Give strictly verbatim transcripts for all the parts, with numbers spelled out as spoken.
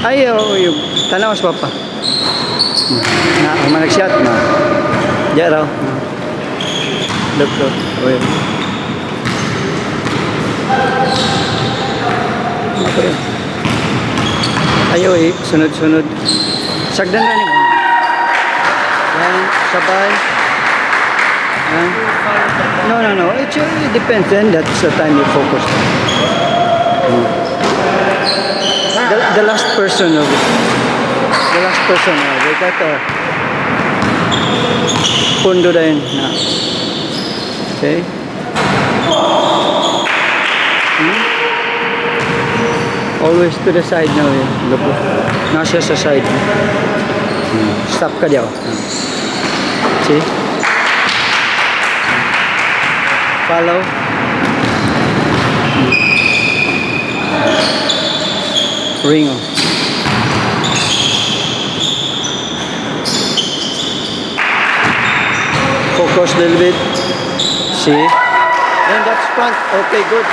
Aio, io, tanawas papa. Na, mangaksiat na. Jaro. Doktor, oil. Aio, i, sunud, sunud. Sakdan na ni. Yan, sapai. Huh? No, no, no. It, it depends. Then that's the time you focus. Hmm. The, the last person of it. The last person. Uh, they got a pundudain. Uh, okay. Hmm? Always to the side now, yeah. Look. Now just a side. Hmm. Stop ka diaw. See? Follow. Ring. Focus a little bit. See? And that's front. Okay, good.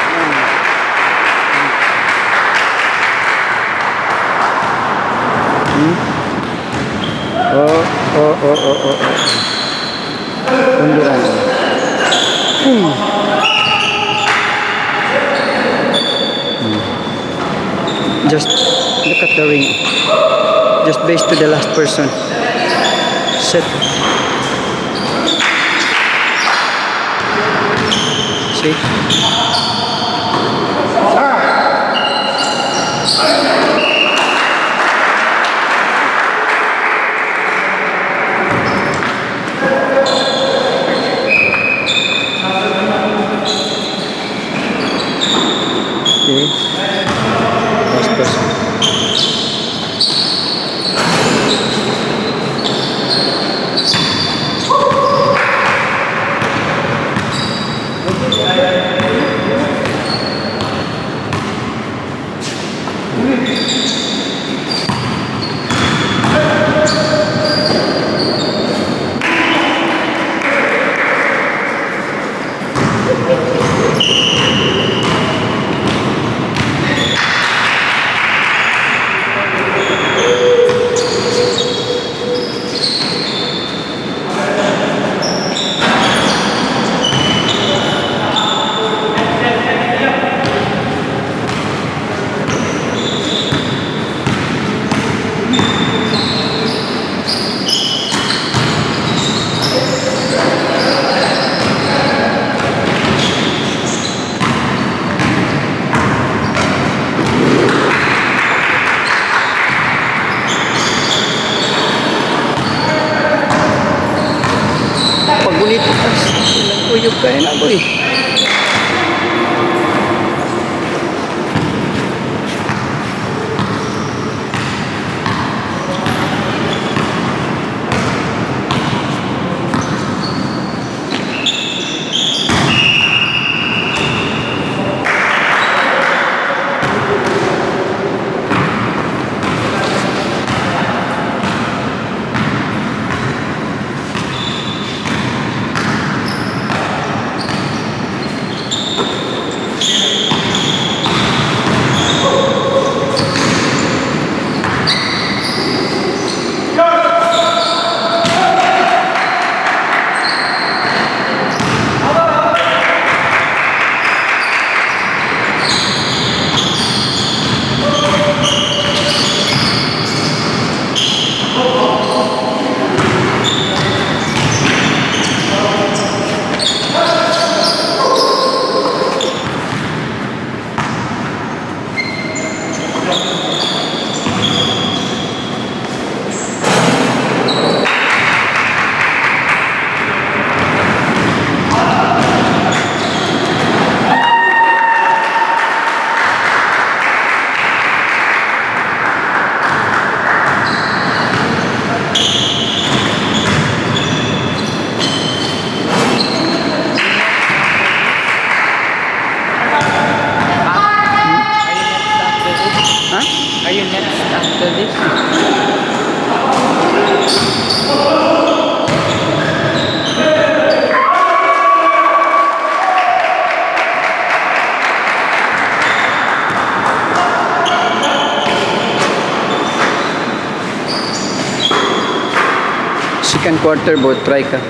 Hmm? Oh, oh, oh, oh, oh, oh. Punduran. Hmm. Hmm. Just look at the ring. Just base to the last person. Set. See? Okay. Last person. Pagunit as, uyup kaena bui. Huh? Are you next after this? Second quarter, both Trika.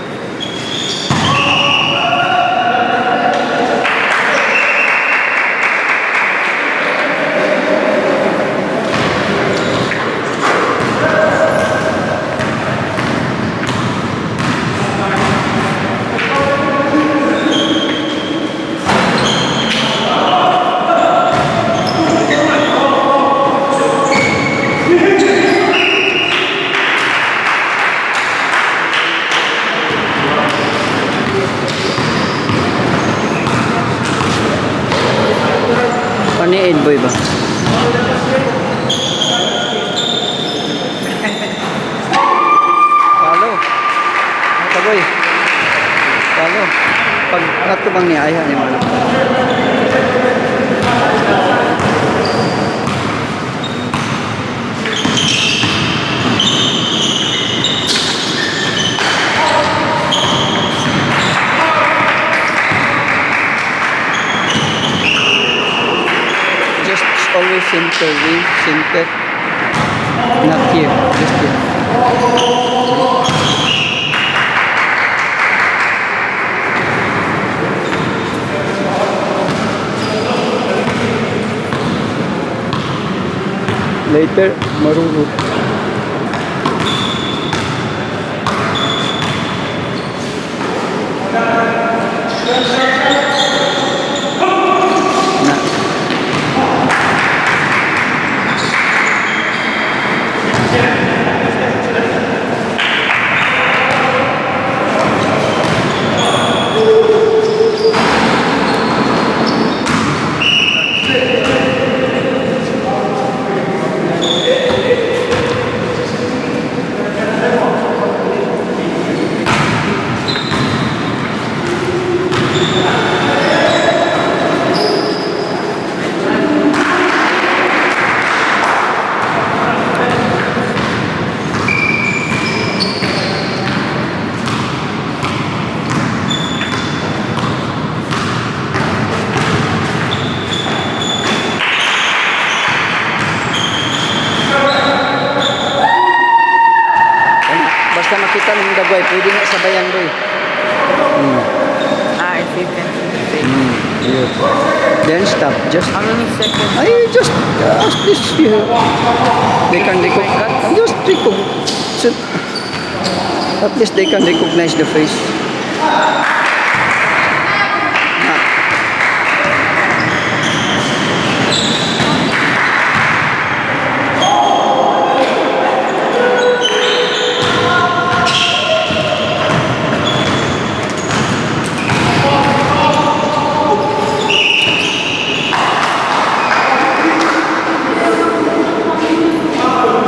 Ani eight boy ba. Palo. Palo. Palo. Pag atubang ni aiha ni mano. Just always center wing, center. Not here, just here. Later, maruru. Basta makita nung dagwai pwidi ne sabayan doi. Hmm. Ah, if you can see the thing. Hmm, yeah. Then stop. Just How many seconds? I just, uh, ask this, you know. They can recog-, just recog-, sit. At least they can recognize the face.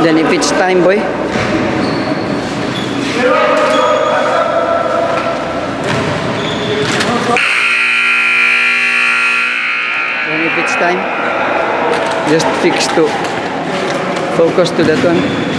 Then if it's time, boy. Then if it's time, just fix to focus to that one.